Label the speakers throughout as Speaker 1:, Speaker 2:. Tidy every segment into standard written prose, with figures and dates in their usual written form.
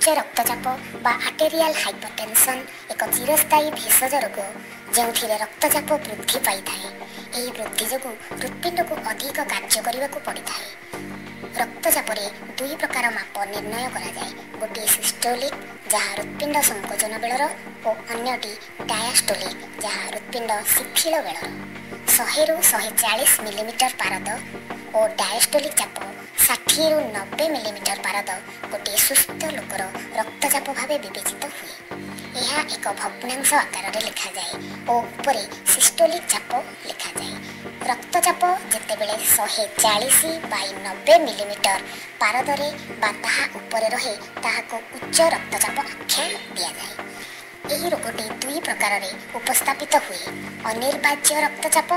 Speaker 1: ଉଚ୍ଚ ରକ୍ତଚାପ ବା ଆର୍ଟେରିଆଲ ହାଇପରଟେନସନ୍ ଏକ ଚିରସ୍ଥାୟୀ ଭେଷଜ ରୋଗ, ଯେଉଁଥିରେ ରକ୍ତଚାପ ବୃଦ୍ଧି ପାଇଥାଏ। ଏହି ବୃଦ୍ଧି ଯୋଗୁଁ ହୃତ୍ପିଣ୍ଡକୁ ଅଧିକ କାର୍ଯ୍ୟ କରିବାକୁ ପଡ଼ିଥାଏ। ରକ୍ତଚାପରେ ଦୁଇ ପ୍ରକାର ମାପ ନିର୍ଣ୍ଣୟ କରାଯାଏ। ଗୋଟିଏ ସିଷ୍ଟୋଲିକ୍, ଯାହା ହୃତ୍ପିଣ୍ଡ ସଂକୋଚନ ବେଳର, ଓ ଅନ୍ୟଟି ଡାୟାଷ୍ଟୋଲିକ୍, ଯାହା ହୃତ୍ପିଣ୍ଡ ଶିଥିଳ ବେଳର। 100ରୁ 140 ମିଲିମିଟର ପାରଦ ଓ ଡାୟାଷ୍ଟୋଲିକ୍ ଚାପ 60ରୁ 90 ମିଲିମିଟର ପାରଦ ଗୋଟିଏ ସୁସ୍ଥ ଲୋକର ରକ୍ତଚାପ ଭାବେ ବିବେଚିତ ହୁଏ। ଏହା ଏକ ଭଗ୍ନାଂଶ ଆକାରରେ ଲେଖାଯାଏ ଓ ଉପରେ ସିଷ୍ଟୋଲିକ୍ ଚାପ ଲେଖାଯାଏ। ରକ୍ତଚାପ ଯେତେବେଳେ 140/90 ମିଲିମିଟର ପାରଦରେ ବା ତାହା ଉପରେ ରହେ, ତାହାକୁ ଉଚ୍ଚ ରକ୍ତଚାପ ଆଖ୍ୟା ଦିଆଯାଏ। ଏହି ରୋଗଟି ଦୁଇ ପ୍ରକାରରେ ଉପସ୍ଥାପିତ ହୁଏ: ଅନିବାର୍ଯ୍ୟ ରକ୍ତଚାପ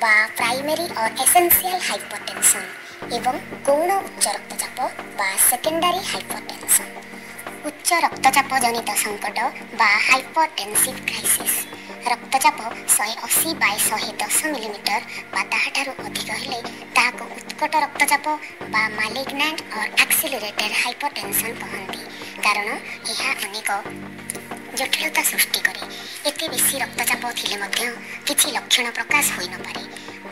Speaker 1: ବା ପ୍ରାଇମେରୀ ଅର୍ ଏସେନ୍ସିଆଲ ହାଇପରଟେନସନ୍ ଏବଂ ଗୌଣ ଉଚ୍ଚ ରକ୍ତଚାପ ବା ସେକେଣ୍ଡାରୀ ହାଇପରଟେନସନ୍। ଉଚ୍ଚ ରକ୍ତଚାପ ଜନିତ ସଙ୍କଟ ବା ହାଇପରଟେନସିଭ୍ କ୍ରାଇସିସ୍। ରକ୍ତଚାପ 180/110 ମିଲିମିଟର ବା ତାହାଠାରୁ ଅଧିକ ହେଲେ ତାହାକୁ ଉତ୍କଟ ରକ୍ତଚାପ ବା ମାଲିଗ୍ନାଣ୍ଟ ଅର୍ ଆକ୍ସିଲରେଟେଡ୍ ହାଇପରଟେନସନ୍ କହନ୍ତି, କାରଣ ଏହା ଅନେକ ଜଟିଳତା ସୃଷ୍ଟି କରେ। ଏତେ ବେଶୀ ରକ୍ତଚାପ ଥିଲେ ମଧ୍ୟ କିଛି ଲକ୍ଷଣ ପ୍ରକାଶ ହୋଇନପାରେ।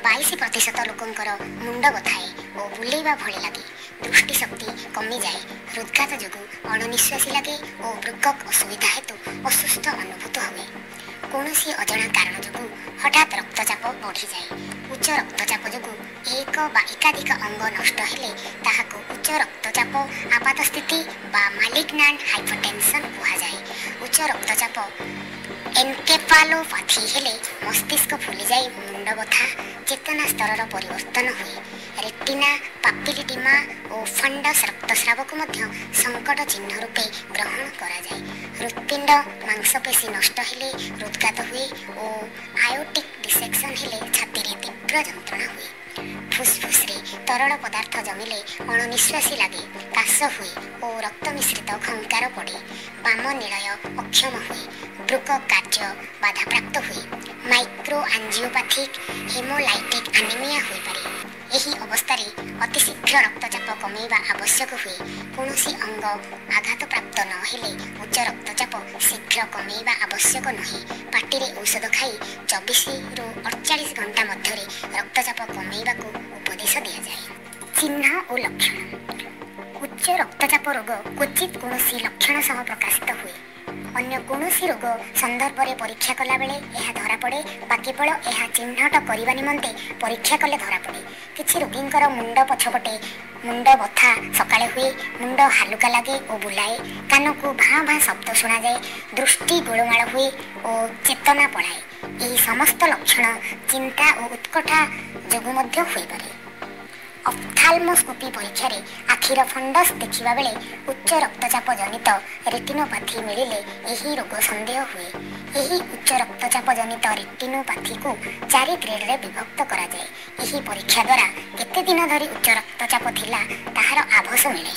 Speaker 1: 22% ଲୋକଙ୍କର ମୁଣ୍ଡ ବଥାଏ ଓ ବୁଲେଇବା ଭଳି ଲାଗେ, ଦୃଷ୍ଟିଶକ୍ତି କମିଯାଏ, ହୃଦଘାତ ଯୋଗୁଁ ଅଣନିଶ୍ୱାସୀ ଲାଗେ ଓ ବୃକକ୍ ଅସୁବିଧା ହେତୁ ଅସୁସ୍ଥ ଅନୁଭୂତ ହୁଏ। କୌଣସି ଅଜଣା କାରଣ ଯୋଗୁଁ ହଠାତ୍ ରକ୍ତଚାପ ବଢ଼ିଯାଏ। ଉଚ୍ଚ ରକ୍ତଚାପ ଯୋଗୁଁ ଏକ ବା ଏକାଧିକ ଅଙ୍ଗ ନଷ୍ଟ ହେଲେ ତାହାକୁ ଉଚ୍ଚ ରକ୍ତଚାପ ଆପାତ ସ୍ଥିତି ବା ମାଲିଗ୍ନାଣ୍ଟ ହାଇପରଟେନସନ୍ କୁହାଯାଏ। ଉଚ୍ଚ ରକ୍ତଚାପ ଏନକେଫାଲୋପାଥି ହେଲେ ମସ୍ତିଷ୍କ ଫୁଲିଯାଇ ମୁଣ୍ଡ ବଥା, ଚେତନା ସ୍ତରର ପରିବର୍ତ୍ତନ ହୁଏ। ରେଟିନା ପାପିଲିଡିମା ଓ ଫଣ୍ଡସ୍ ରକ୍ତସ୍ରାବକୁ ମଧ୍ୟ ସଙ୍କଟ ଚିହ୍ନ ରୂପେ ଗ୍ରହଣ କରାଯାଏ। ହୃତ୍ପିଣ୍ଡ ମାଂସପେଶୀ ନଷ୍ଟ ହେଲେ ହୃଦଘାତ ହୁଏ ଓ ଆଓର୍ଟିକ୍ ଡିସେକ୍ସନ୍ ହେଲେ ଛାତିରେ ତୀବ୍ର ଯନ୍ତ୍ରଣା ହୁଏ। ଫୁସଫୁସରେ ତରଳ ପଦାର୍ଥ ଜମିଲେ ଅଣନିଶ୍ୱାସୀ ଲାଗେ, କାଶ ହୁଏ ଓ ରକ୍ତ ମିଶ୍ରିତ ଖଙ୍କାର ପଡ଼େ। ବାମ ନିଳୟ ଅକ୍ଷମ ହୁଏ, ବୃକକ୍ କାର୍ଯ୍ୟ ବାଧାପ୍ରାପ୍ତ ହୁଏ। ମାଇକ୍ରୋ ଆଞ୍ଜିଓପାଥିକ୍ ହେମୋଲାଇଟିକ୍ ଆନିମିଆ ହୋଇପାରେ। ଏହି ଅବସ୍ଥାରେ ଅତିଶୀଘ୍ର ରକ୍ତଚାପ କମାଇବା ଆବଶ୍ୟକ ହୁଏ। କୌଣସି ଅଙ୍ଗ ଆଘାତପ୍ରାପ୍ତ ନ ହେଲେ ଉଚ୍ଚ ରକ୍ତଚାପ ଶୀଘ୍ର କମାଇବା ଆବଶ୍ୟକ ନୁହେଁ। ପାଟିରେ ଔଷଧ ଖାଇ 24ରୁ 48 ଘଣ୍ଟା ମଧ୍ୟରେ ରକ୍ତଚାପ କମାଇବାକୁ ଉପଦେଶ ଦିଆଯାଏ। ଚିହ୍ନ ଓ ଲକ୍ଷଣ। ଉଚ୍ଚ ରକ୍ତଚାପ ରୋଗ କ୍ୱଚିତ୍ କୌଣସି ଲକ୍ଷଣ ସହ ପ୍ରକାଶିତ ହୁଏ। ଅନ୍ୟ କୌଣସି ରୋଗ ସନ୍ଦର୍ଭରେ ପରୀକ୍ଷା କଲାବେଳେ ଏହା ଧରାପଡ଼େ ବା କେବଳ ଏହା ଚିହ୍ନଟ କରିବା ନିମନ୍ତେ ପରୀକ୍ଷା କଲେ ଧରାପଡ଼େ। କିଛି ରୋଗୀଙ୍କର ମୁଣ୍ଡ ପଛପଟେ ମୁଣ୍ଡ ବଥା ସକାଳେ ହୁଏ, ମୁଣ୍ଡ ହାଲୁକା ଲାଗେ ଓ ବୁଲାଏ, କାନକୁ ଭାଁ ଭାଁ ଶବ୍ଦ ଶୁଣାଯାଏ, ଦୃଷ୍ଟି ଗୋଳମାଳ ହୁଏ ଓ ଚେତନା ପଳାଏ। ଏହି ସମସ୍ତ ଲକ୍ଷଣ ଚିନ୍ତା ଓ ଉତ୍କଣ୍ଠା ଯୋଗୁଁ ମଧ୍ୟ ହୋଇପାରେ। ଅଫଥାଲମୋସ୍କୋପି ପରୀକ୍ଷାରେ ଆଖିର ଫଣ୍ଡସ୍ ଦେଖିବା ବେଳେ ଉଚ୍ଚ ରକ୍ତଚାପ ଜନିତ ରେଟିନୋପାଥି ମିଳିଲେ ଏହି ରୋଗ ସନ୍ଦେହ ହୁଏ। ଏହି ଉଚ୍ଚ ରକ୍ତଚାପ ଜନିତ ରେଟିନୋପାଥିକୁ 4 ଗ୍ରେଡରେ ବିଭକ୍ତ କରାଯାଏ। ଏହି ପରୀକ୍ଷା ଦ୍ୱାରା କେତେ ଦିନ ଧରି ଉଚ୍ଚ ରକ୍ତଚାପ ଥିଲା ତାହାର ଆଭାସ ମିଳେ।